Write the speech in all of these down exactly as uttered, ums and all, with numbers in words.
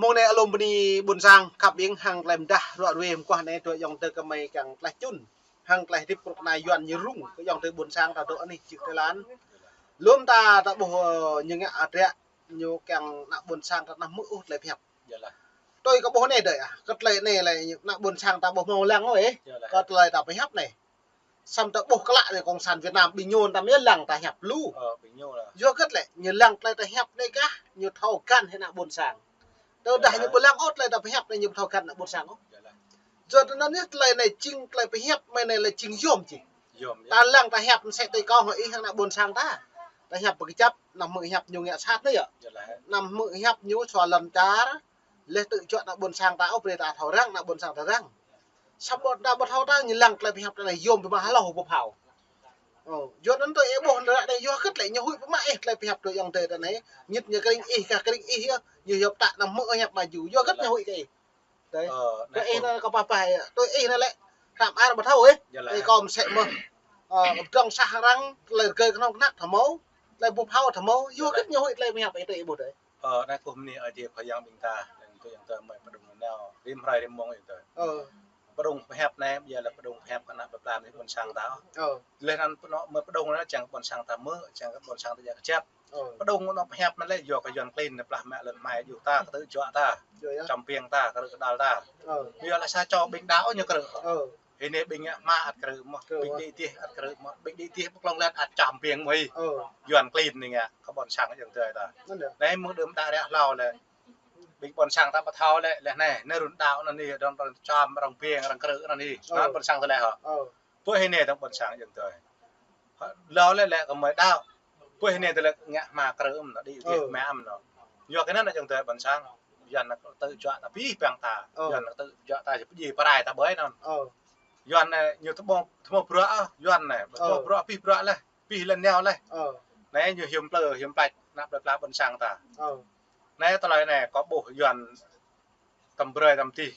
Mông anai alum bơni ƀôn sang khăp ƀing hăng tơlơi mơdah ruă ruê mơguah anai tui ayŏng adơi kơmơi kiăng tlaih čun. Hăng tlaih hơdip kơnuk kơna Yuan ñu rŭng kơ ayŏng adơi ƀôn sang ta dŏ anih čư̆ Thái Lan. Lŏm ta ta ƀuh, ơ, ñu ngă adră ñu kiăng ană ƀôn sang ta anăm hmư̆ ôh tơlơi pơhiăp. Tui kơ ƀuh anai dơi ah, kơ tơlơi anai lĕ ană ƀôn sang ta ƀuh hmâo lăng ôh ih. Kơ tơlơi ta pơhiăp anai. Samơ̆ ta ƀuh klă anai Cộng sản Việt Nam ƀing ñu ta mơ̆ lăng ta hiăp lu. Yua hơget lĕ, ñu lăng tơlơi ta hiăp anai kah, ñu thâo găn hĭ ană ƀôn sang. Tơdah ñu ƀu lăng ôh tơlơi ta pơhiăp anai ñu ƀu thâo găn ană ƀôn sang ôh. Yua tui anŭn yơh tơlơi anai jing tơlơi pơhiăp mơ̆ng anai lĕ jing yôm či. Ta lăng ta hiăp mơsĕ tui kâo hăng ih hăng ană ƀôn sang ta. Ta hiăp pơkơjăp, anăm hmư̆ hiăp ñu ngă sat anai yơh. Anăm hmư̆ hiăp ñu sua lŏn čar, laih tŭ juă ană ƀôn sang ta ôh, brơi ta thâo răng, ană ƀôn sang ta răng. Samơ̆ ta ƀu thâo ta ñu lăng tơlơi pơhiăp ta anai yôm biă mă hlâo ƀu phao. Ơ, yua anŭn tui ih ƀuh anŭn ră anai yua hơget lĕ ñu huĭ biă mă ih tơlơi pơhiăp tui ayŏng adơi ta anai. Ñit ñu kơring ih kah kơring ih yơh, ñu hiăp ta anăm hmư̆ hiăp mă jŭ. Yua hơget ñu huĭ kơ ih. Tui. Ơ, kơ ih anai kâo pah pah yơh. Tui ih anai lĕ hră mơar ƀu thâo ih. Tui kâo mơsĕ mơ̆. Ơ, ƀơdrŏng sah arăng, tơlơi rơgơi kơnơ̆ng kơnăk thâo hmâo. Tơlơi ƀu phao thâo hmâo. Yua hơget ñu huĭ tơlơi pơhiăp ih tui ih ƀuh tui. Ơ, anai kơkuh bơni Ơi Adai Khua Yang ƀing ta, anŭn tui ayŏng adơi mơi pơdrŏng nao, rĭm hrơi rĭm mông ayŏng adơi. Pơdrŏng pơhiăp anai, ƀiă lĕ pơdrŏng pơhiăp kơ ană plơi pla anai ƀôn sang ta. Laih anŭn pơnŏ mơi pơdrŏng anai čang ƀôn sang ta hmư̆, čang ƀôn sang ta djă kơjăp. Pơdrŏng anŏ pơhiăp anai lĕ yua kơ Yuan klin anai plah mă lŏn hmai djuh ta, kơtư̆ juă ta, čăm piêng ta, krư̆ kơđal ta. Yua lĕ sa čô ƀing đaŏ ñu krư̆. Hĭ anai ƀing ngă hmua ăt krư̆ mơ̆n, ƀing đĭ dih ăt krư̆ mơ̆n, ƀing đĭ dih pơklŏng lĕ ăt čăm piêng mơ̆n. Yuan klin anai ngă kơ ƀôn sang ayŏng adơi ta. Anai mơ̆ng đưm đă ră hlâo lĕ. Ƀing ƀôn sang ta ƀu thâo lĕ, lĕ anai, anai run đaŏ anai, run, run čăm, run piêng, run krư̆ anai. Anŭn ƀôn sang ta lĕ hŏ. Pơ hĭ anai dơ̆ng ƀôn sang ayŏng adơi. Hlâo lĕ lĕ kơ mơi đaŏ. Pơ hĭ anai ta lĕ ngă hmua krư̆ mơ̆n, đĭ dih mă mơ̆n. Yua kơ anŭn ayŏng adơi ƀôn sang. Yuan anai kơtư̆ juă ta abih bang ta. Yuan anai kơtư̆ juă ta, pơdjai pơrai ta ƀơi anŭn. Yuan anai ñu tơƀông, tơƀông bruă ah, Yuan anai, tơƀông bruă abih bruă laih, abih lŏn nao laih. Anai ñu hiam plư, hiam plač, ană plơi pla ƀôn sang ta. Anai tơlơi anai, kâo ƀuh Yuan tăm brơi tăm dih.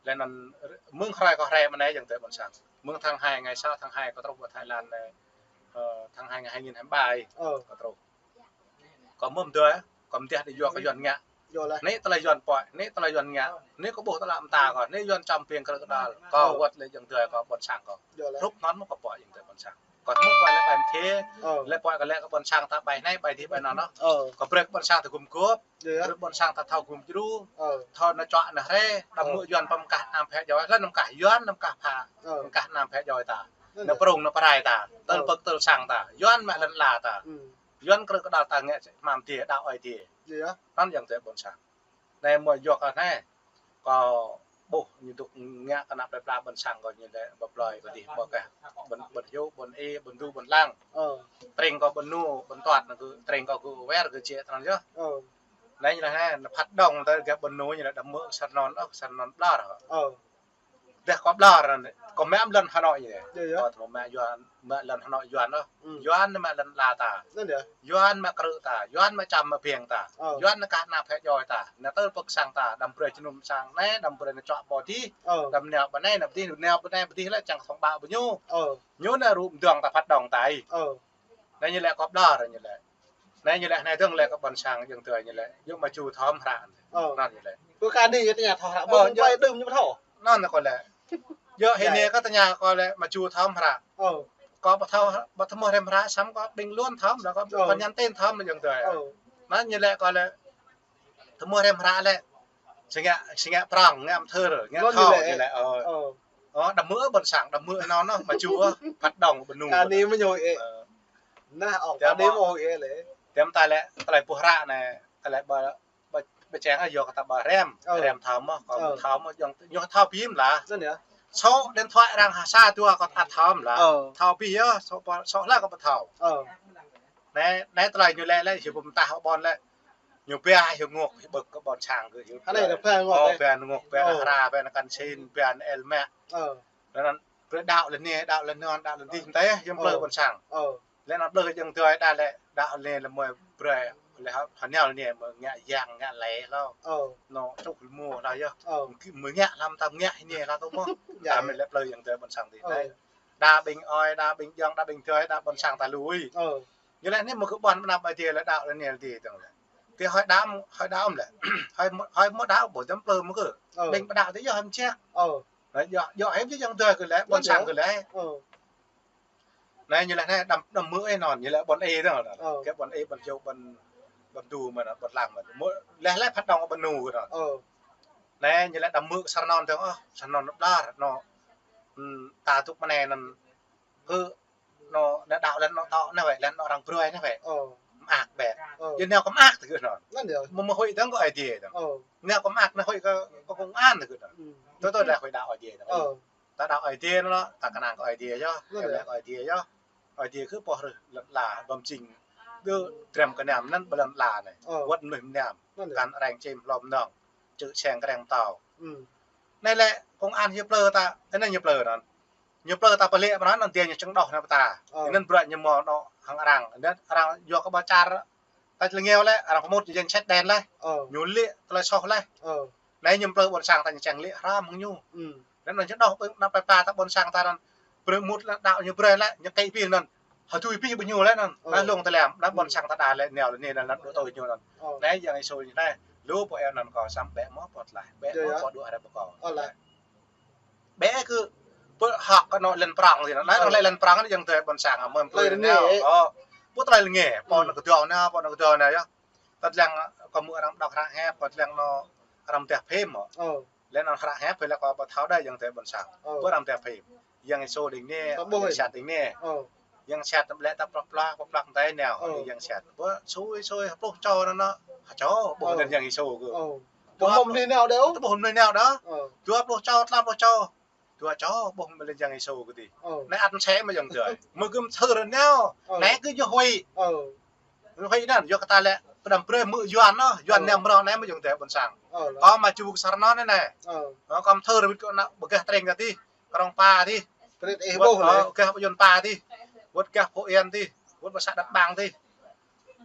Lĕ anŭn mơ̆ng hrơi kâo hrăm anai ayŏng adơi ƀôn sang. Mơ̆ng tháng hai, ngày sáu tháng hai kâo truh pơ Thái Lan anai, ơ, tháng hai ngày hai nghìn hai mươi ba ih, kâo truh. Kâo mơ̆m dơi, kâo mơdeh đĭ yua kơ Yuan ngă. Anai tơlơi Yuan pơhiăp, anai tơlơi Yuan ngă. Anai kâo ƀuh tơlơi mơta kâo, anai Yuan čăm piêng krư̆ kơđal. Kâo wơ̆t lĕ ayŏng adơi kâo ƀôn sang kâo. Hrup anŭn mơ̆ kâo pơhiăp ayŏng adơi ƀôn sang. Kâo hmư̆ pơhiăp lĕ ƀai mơthê, lĕ pơhiăp kơ lĕ kơ ƀôn sang ta ƀai anai, ƀai dih, ƀai anŭn. Kâo brơi kơ ƀôn sang ta gum gôp, brơi ƀôn sang ta thâo gum djru, thâo nao čuă nao hrĕ, đăm hmư̆ Yuan pơm kah anăm phe djoi, lĕ anăm kah Yuan, anăm kah pha, anăm kah anăm phe djoi ta. Nao prung nao pơrai ta, tơl pơk tơl sang ta, Yuan mă lŏn ala ta. Yuan krư̆ kơđal ta ngă hmua mơdê, đaŏ Ơi Adai. Anŭn ayŏng adơi ƀôn sang. Anai mơi yua kơ anai, kâo ƀuh ñu dŏ ngă kơ ană plơi pla ƀôn sang kâo ñu lĕ ƀơi plơi kơ dih ƀơi kơ ƀôn, ƀôn hyu, ƀôn ê, ƀôn du, ƀôn lăng. Tring kâo ƀôn nu, ƀôn tuăt anai kơ, tring kâo kơ wer kơ čiă tơnăn yơh. Anai ñu lĕ anai, anai phat đŏng tơ gah ƀôn nu ñu lĕ đăm hmư̆ kơ sar non ôh, sar non ƀlŏr. Dah kâo ƀlŏr anai, kâo mă lŏn Hà Nội ñu lĕ. Kâo tơma mă Yuan, mă lŏn Hà Nội Yuan ôh. Yuan mă lŏn ala ta. Yuan mă krư̆ ta, Yuan mă čăm mă piêng ta. Yuan mă kah ană phe djoi ta. Nao tơl pơk sang ta, đăm brơi jơnum sang anai, đăm brơi nao čuă pơ dih. Đăm nao pơ anai, nao pơ dih, nao pơ anai, pơ dih lĕ čang thông báo pơ ñu. Ñu nao rŭ mơdơ̆ng ta phat đŏng ta ih. Anai ñu lĕ kâo ƀlŏr ñu lĕ. Anai ñu lĕ, anai dơ̆ng lĕ kơ ƀôn sang ayŏng adơi ñu lĕ. Yua mă jŭ thâo hră. Anŭn ñu lĕ. Kơ kơ anai yơh tơña thâo hră. Ƀôn ƀai đưm ñu thâo. Anŭn kâo lĕ. Yua hĭ anai kơ tơña kâo lĕ mă jŭ thâo hră. Kâo ƀu thâo, ƀu thâo mơ̆ hrăm hră samơ̆ kâo ƀing lŏn thâo, kâo, kâo nhắn tin thâo ayŏng adơi. Anŭn ñu lĕ kâo lĕ. Thâo mơ̆ hrăm hră lĕ. Sing ngă, sing ngă prong, ngă mơthơr, ngă thâo ñu lĕ. Ơ, đăm hmư̆ ƀôn sang, đăm hmư̆ anŭn, mă jŭ, phat đŏng ƀôn nu. Kơ anai mơ̆ ñu ih. Nah, ong kơ anai mơ̆ ih lĕ. Tiăm ta lĕ, tơlơi ƀuh hră anai, tơlơi ƀa, ƀa, ƀa čang yua kơ ta ƀa hrăm, hrăm thâo mơ̆, kâo thâo mơ̆, ayŏng, ñu thâo bim lah. Số điện thoại arăng sa dua kâo ăt thâo lah. Thâo bim yơh, số, số lah kâo ƀu thâo. Anai, anai tơlơi ñu lĕ lĕ, hyu pơm tah ƀôn lĕ. Ñu pia hyu ngŏk, hyu ƀơ̆k kơ ƀôn sang kơ hyu. Anai pia ngŏk, pia ngŏk, pia hra, pia kăn sin, pia el mă. Lĕ anŭn brơi đaŏ lĕ anai, đaŏ lĕ anŭn, đaŏ lĕ dih, tơl yơh, yua plơi ƀôn sang. Lĕ anŭn plơi ayŏng adơi đa lĕ, đaŏ lĕ lĕ mơi brơi, lĕ hă, hă nao lĕ anai mơi ngă yang, ngă lĕ hlâo. Nao čuk lĕ mơi hlâo yơh. Mơi ngă hlăm tam ngă anai hlâo tơ mơ̆. Ta mơi lĕ plơi ayŏng adơi ƀôn sang dih. Đa ƀing ơi, đa ƀing ayŏng, đa ƀing adơi, đa ƀôn sang ta lui. Ñu lĕ anai mơi kơ ƀôn mơnăp Ơi Adai lĕ đaŏ lĕ anai lĕ dih dơ̆ng lĕ. Tơ hơi đaŏ, hơi đaŏ mơ̆ lĕ. Hơi mơ̆, hơi mơ̆ đaŏ, ƀu djơ̆ plư mơ̆ kơ. Ơ. Ƀing ƀu đaŏ tơ yơh hơi mơ̆ čĕk. Ơ. Anai, yua, yua hĭ yơh yŏng tui kơ lĕ, ƀôn sang kơ lĕ. Ơ. Anai ñu lĕ anai đăm, đăm mơ̆ ih anŭn, ñu lĕ ƀôn ih dơ̆ng. Ơ. Kơ ƀôn ih, ƀôn čô, ƀôn, ƀôn du mơ̆n, ƀôn lăng mơ̆n. Mơ̆ lĕ lĕ phat dŏng ƀôn nu kơ anŭn. Ơ. Anai ñu lĕ đăm mơ̆ kơ sa anŭn dơ̆ng, ơ, sa anŭn blar, anŭn. Ưm, ta tŭk mơ̆ng anai anŭn. Kơ anŭn, anŭn đaŏ lĕ anŭn tŏ anai wĕ, lĕ anŭn arăng brơi anai wĕ. Ơ. Mơak ƀĕ. Ơ. Yua anai kơ mơak tơ kơ anŭn. Anŭn yơh. Mơ̆, mơ̆ huĭ dơ̆ng kơ Ơi Adai dơ̆ng. Ơ. Anai kơ mơak, anai huĭ kơ, kơ công an tơ kơ anŭn. Ưm. Tui tui lĕ huĭ đaŏ Ơi Adai dơ̆ng. Ơ. Ta đaŏ Ơi Adai anŭn, ta kơnang kơ Ơi Adai yơh. Anŭn yơh. Kơ lĕ Ơi Adai yơh. Ơi Adai kơ pô hrih lŏn ala, bơm jing. Gơ̆ trem kơ anăm anŭn ƀơi lŏn ala anai. Ơ. Wơ̆t mơnuih mơnam. Anŭn yơh. Kăn arăng čem hlom nong. Čư̆ čeng kreng tâo. Ưm. Anai lĕ công an ñu plư ta, anai ñu plư anŭn. Ñu plư ta pơlĕ mơ̆n anŭn, anŭn Adai ñu čơkơđŏh anai pơ ta. Ơ. Anŭn bruă ñu mơ̆ anŭn hăng arăng. Anŭn arăng yua kơ ƀu čar ta lĕ ngeo lĕ, arăng pơmŭt ñu jing sét đen lĕ. Ơ. Ñu lĕ tơlơi soh lĕ. Ơ. Anai ñu plư ƀôn sang ta ñu čang lĕ hrăm hăng ñu. Ưm. Anŭn anŭn čơkơđŏh ƀing ană plơi pla ta ƀôn sang ta anŭn. Brơi mŭt lĕ đaŏ ñu brơi lĕ, ñu kĭ pĭ anŭn. Hơdui pĭ ƀing ñu lĕ anŭn. Ơ. Anai lông tơlĕm, anai ƀôn sang ta đa lĕ, neo lĕ anai anŭn, anŭn đuaĭ tui ñu anŭn. Ơ. Anai Yang Yêsu ñu anai. Lu pô eo anŭn kâo săm ƀĕ mơ̆ pô tơlaih, ƀĕ mơ̆ pô đuaĭ rai pơ kâo. Ơ lĕ. Ƀĕ kơ pơ hŏk kơ anŭn lŏn prŏng tih anŭn. Anai lĕ lŏn prŏng anai yŏng tui ƀôn sang, mơ̆ plư anai. Ơ. Pô tơlơi lĕ ngĕ, pô anŭn kơdŏ anai, pô anŭn kơdŏ anai yơh. Tơdang kâo mơ̆ arăng đŏk hră hĕp, tơdang anŭn arăng pơdah phim mơ̆. Ơ. Lĕ anŭn hră hĕp, pơlĕ kâo ƀu thâo đơi yŏng tui ƀôn sang. Ơ. Pô arăng pơdah phim. Yang Yêsu đing anai, yang sat đing anai. Ơ. Yang sat lĕ ta plŏk plŏk, plŏk plŏk tơl anai. Ơ. Yang sat. Pô sui sui, pluh čô anŭn, anŭn. Hă čô, ƀuh anŭn Yang Yêsu kơ. Ơ. Tơƀuh mơnuih nao đơi. Tơƀuh mơnuih nao đơi. Ơ. Dua pluh čô, tlâo pluh čô. Dua čô, ƀuh mơ̆ lĕ Yang Yêsu kơ tih. Ơ. Anai ăt mơsĕ mơ̆ yŏng tui. Mơ̆ gơ̆m thâo rơneo. Ơ. Anai kơ yua huĭ. Ơ. Huĭ anŭn, yua kơ ta lĕ, pơđăm brơi mơ̆ Yuan anŭn, Yuan anai mơ̆ rŏ anai mơ̆ yŏng tui ƀôn sang. Ơ. Kâo mă ču kơ sa anŭn anai. Ơ. Kâo mơ̆ thâo rơbit kơ ană ƀơgah tring kơ tih. Krong pa tih. Prit ih ƀuh lĕ. Ơ, gah ƀu Yuan pa tih. Wơ̆t gah Phú Yên tih. Wơ̆t ƀơ xã Đất Bang tih.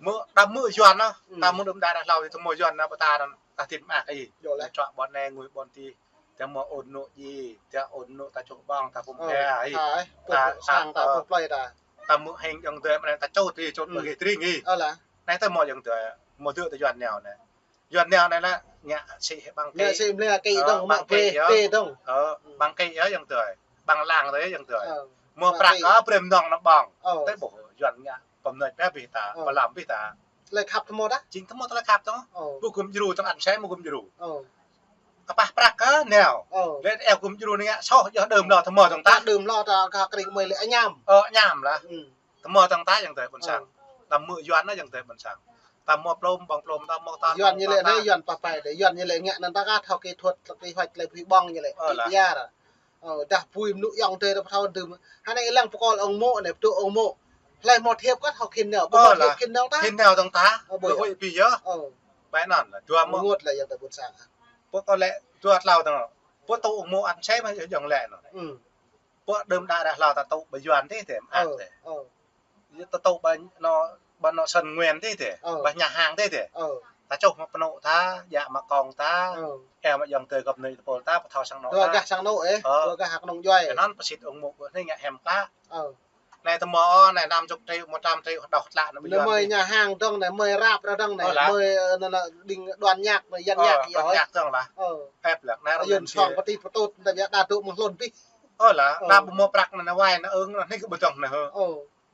Mơ̆ đăm mơ̆ Yuan anŭn. Ưm. Ta mơ̆ đưm đă đă hlâo tih, tơmơ̆ Yuan anŭn ƀơ ta anŭn. Ta tin mơak ih. Yơh lĕ. Čuă ƀôn anai ngui ƀôn tih. Ta mơ̆ ôn nŭ ji. Ta ôn nŭ ta čuh ƀơ̆ng, ta pum phe ih. Ơ, ta, ta, sang ta, ơ, pum plơi ta. Ta mơ̆ hing yŏng tui mơ̆ anai ta čut ih, čut ƀơ gih tring ih. Ơ lă. Anai ta mơ̆ yŏng tui. Mơ̆ tui tơ Yuan anai anai. Yuan anai anai lĕ ngă sĭ hĭ ƀăng kĭ. Ngă sĭ mlĕ kĭ dơ̆ng, mă brơi kĭ dơ̆ng. Ơ, ƀăng kĭ yơh yŏng tui. Ƀăng lăng tui yơh yŏng tui. Ơ. Mơ̆ prăk kơ brơi mơnơ̆ng anŭn ƀơ̆ng. Ơ. Tơl ƀuh Yuan ngă pơmơnuih pĕ ƀing ta, ơ, pơlăm ƀing ta. Tơlơi khăp tơmơ̆ đah. Jing tơmơ̆ tơlơi khăp tơ̆. Ơ. Ƀu gơ̆m djru tơ̆ng ăn sĕ mơ̆ gơ̆m djru. Ơ. Kơpah prăk kơ neo. Ơ. Lĕ eo gơ̆m djru anai ngă soh yơh đơ̆m lŏ tơmơ̆ tơ̆ng ta. Đơ̆m lŏ ta kơ krĭng mơi lĕ añăm. Ơ, añăm lah. Ưm. Tơmơ̆ tơ̆ng ta yŏng tui ƀôn sang. Ơ. Ta mơ̆ Yuan anŭn yŏng tui ƀôn sang. Ta mơ̆ plôm ƀơ̆ng plôm ta mơ̆ ta. Yuan ñu lĕ anai Yuan pơpai lĕ. Yuan ñu lĕ ngă anŭn ta kơ thâo kơ thuăt lĕ kơ huăt lĕ pui ƀơ̆ng ñu lĕ. Ơ lah. Biar. Ơ, dah pui mơnŭ yŏng tui ta pơthâo tơ̆m. Hơnai lăng pơkŏl ong mô̆ anai, pơtŭ ong mô̆. Hlơi mơ̆ thiăp kơ thâo khĭn nao. Ƀu mơ̆ thiăp khĭn nao ta. Khĭn nao tơ̆ng ta. Ơ, ƀu ƀuh ih pĭ yơh. Ơ. Ƀai anŭn lah. Dua mơ̆. Ngôt lah yŏng tui ƀôn sang. Pơkŏl lĕ dua tlâo tơ̆ng. Pơtŭ ong mô̆ ăn sĕ mơ̆ yŏng lĕ anŭn. Ưm. Pơ đơ̆m đă đă hlâo ta tŭ ƀơi Yuan tih tih, mơak tih. Ơ. Yua ta tŭ ƀơi anŭn, ƀơi anŭn Sơn Nguyên tih tih. Ơ. Ƀơi nhà hàng tih tih. Ơ. Ta čuh mă pơnŭ ta, djă mă kông ta. Ơ. Eo mă yŏng tui gơ̆p anai tơpul ta, pơthâo sang anŭn ta. Dua gah sang anŭn ih. Ơ. Dua gah hơkơnơ̆ng djuai. Anŭn pơsit ong mô̆ ƀơi anai ngă hiam klă. Ơ. Anai tơmơ̆, anai năm chục triệu, một trăm triệu, đŏh tlă anŭn ƀơi Yuan tih. Anai mơi nhà hàng dơ̆ng anai, mơi rạp dơ̆ng anai, ơ, lah. Mơi, ơ, anŭn, anŭn, đing đoàn nhạc anai, dân nhạc ih. Ơ, đoàn nhạc dơ̆ng lah. Ơ. Ĕp lah, anai ơ, rơyun song pơtih pơtŭt, ta biă đa tŭ mơ̆ng hlŭn pĭ. Ơ lah, ơ. Đa ƀu mơ̆ prăk anŭn wai anŭn ưng anŭn, anai kơ ƀu dơ̆ng anŭn hơ. Ơ.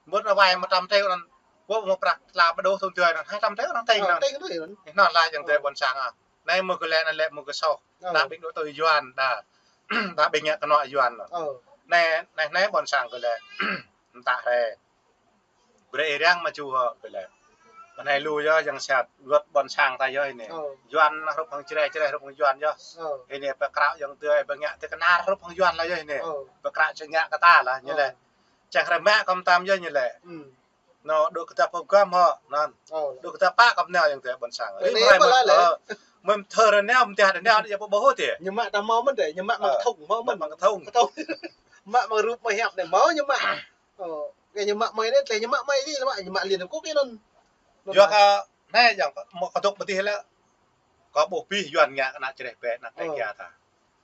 Ƀu anŭn wai một trăm triệu anŭn. Ƀu mơ̆ prăk tla ƀu đôč thŭn tui anŭn, hai trăm triệu anŭn tĕng anŭn. Tĕng anŭn. Anŭn lah yŏng tui ƀôn sang ah. Anai mơ̆ kơ lĕ anŭn lĕ mơ̆ kơ soh. Ơ. Đa ƀing đuaĭ tui Yuan đa. Đa ƀing ngă kơnuk Yuan anŭn. Ơ. Anai, anai, anai ƀôn sang kơ lĕ. Mơta hrĕ. Brơi ih răng mă ču hŏ kơ lĕ. Anai lu yơh yang sat, luật ƀôn sang ta yơh anai. Ơ. Yuan hrup hăng Jrai, Jrai hrup hăng Yuan yơh. Ơ. Anai pơkrao yŏng tui, pơngă tui kơnar hrup hăng Yuan lah yơh anai. Ơ. Pơkrao čơngă kơ ta lah, ñu lĕ. Ơ. Čang hrĕ mă kơ mơtam yơh ñu lĕ. Ưm. Anŭn, đuaĭ kơ ta pơgăm hŏ, anŭn. Ơ. Đuaĭ kơ ta pă kơ mơnao yŏng tui ƀôn sang. Rĭm hrơi mơ̆n, ơ. Mơ̆n thơ rơneo, mơ̆n tơdah rơneo, yua ƀu ƀuh tih. Ñu mă ta mơ̆ mơ̆n dih, ñu mă mă kơthŭng, mơ̆ mơ̆n. Mă mă kơthŭng. Mă mă rup mơ̆ hiăp anai, mơ̆ ñu mă. Ơ, kơ ñu mă mơi anai, tơlơi ñu mă mơi dih, mă, ñu mă Liên Hợp Quốc anŭn. Yua kơ, anai yơh, mơ̆ kơdŏk pơtih lĕ. Kâo ƀuh pĭ Yuan ngă kơ ană čơreh ƀĕ, ană tĕng kia ta.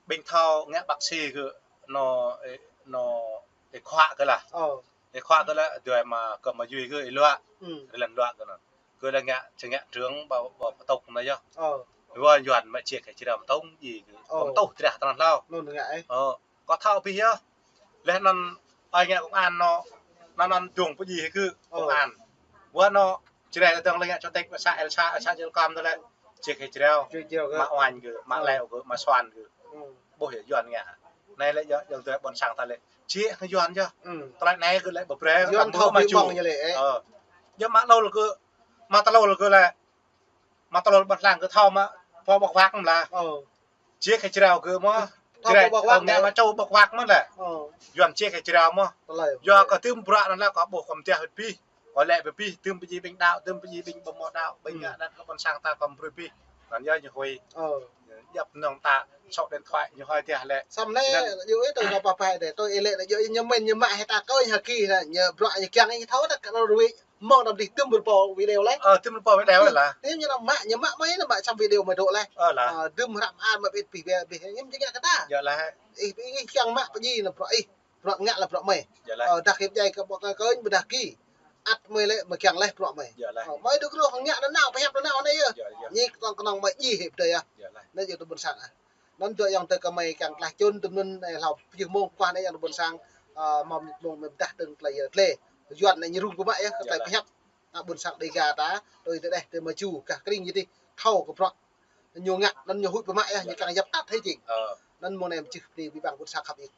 Ƀing thâo ngă bác sĩ kơ anŭn, ơ, anŭn, ơ, khoa kơ lah. Ơ. Ơ, khoa kơ lah, dua mă, kơ mă yui kơ, ơ, luă. Ưm. Rơlan luă kơ anŭn. Kơ lĕ ngă, či ngă trưởng bảo, bảo pơtŭk anai yơh. Ơ. Wơ̆ Yuan mă čiek hĭ jrao mơtông ji kơ. Ơ. Pơtŭk drah tơnăn hlâo. Anŭn ngă ih. Ơ, kâo thâo abih yơh. Lĕ anŭn ơi ngă công an anŭn, anŭn, anŭn dŏng pơji hĭ kơ công an. Wơ̆ anŭn Jrai tơdang lĕ ngă chủ tịch xã, xã, xã Jrai Kam tơlơi čiek hĭ jrao. Čiek jrao kơ. Mă uañ kơ, mă leo kơ, mă suan kơ. Ƀuh yơh Yuan ngă. Anai lĕ yơh, yơh tơlơi ƀôn sang ta lĕ. Čiek hĭ Yuan yơh. Tơlơi anai kơ lĕ ƀu brơi kơ Yuan thâo mă ƀing mơ̆ng yơh lĕ. Ơ. Yơh mă lôl kơ, mă tơlôl kơ lĕ. Mă tơlôl ƀôn sang kơ thâo mă, pô ƀơ̆k wak mơ̆n lah. Čiek hĭ jrao kơ mơ̆n. Thâo Jrai, ƀơ̆k wak ơ, ngă mă čô ƀơ̆k wak mơ̆n lah. Yuan čiek hĭ jrao mơ̆n. Yua kơ tơm bruă anŭn lah kâo ƀuh kâo mơtiah wơ̆t abih. Kâo lĕ abih, tơm pơji ƀing đaŏ, tơm pơji ƀing ƀu mơ̆ đaŏ, ƀing ngă đăt kơ ƀôn sang ta kâo brơi abih. Anŭn yơh ñu huĭ. Djŏp nong ta, sŏk điện thoại ñu hơi tiah lĕ. Samơ̆ anai, yua ih tui kâo pơpă dêh, tui ih lĕ, yua ih ñu mĭn, ñu mă hĭ ta kơ ñu hơki, ñu bruă ñu kiăng ih thâo ta kơ rui. Mơ̆ng đăm dih tơm pơpô video lĕ. Ơ, tơm pơpô video lĕ. Tơm ñu nao mă, ñu mă mơi nao mă čăm video mơi dŏ lĕ. Ơ lah. Ơ, dơ̆m hrăp an mă bit pih bia bih, ñu jing ngă kơ ta. Yơh lah. Ih, ih, ih kiăng mă pơji nao bruă ih, bruă ngă lah bruă mơi. Yơh lah. Ơ, dah kơ jai kơ ƀơ̆k kơ kơ ƀơdah ki. Ăt mơi lĕ, mơi kiăng leh bruă mơi. Yơh lah. Ơ, mơi dŏ kơnơ̆ng ngă nao nao, pơhiăp nao nao anai yơh. Yơh, yơh. Ñu kơnơ̆ng kơnơ̆ng mơi ji hĭ pơdơi yơh. Yơh lah. Anai yơh tơ ƀôn sang ah. Anŭn dŏ yang tơ kơ mơi kiăng tlaih čun tơm anŭn, ơ, hlâo pơjưh mông kuah anai yang tơ ƀôn sang, ơ, mơ̆ng mông mơi pơdah tơ̆ng tơlơi yơh tơlơi. Yuan anai ñu rŭng kơ mă yơh, kơ tơlơi pơhiăp. Ană ƀôn sang Dega ta, tui tơdeh, tui mơju, gah kring yơh dih, thâo kơ bruă. Ñu ngă, anŭn ñu huĭ pơmă yơh, ñu kiăng yap tat hĭ jing. Anŭn mông anai mơjưh pơdi ƀing ƀôn sang khăp ih.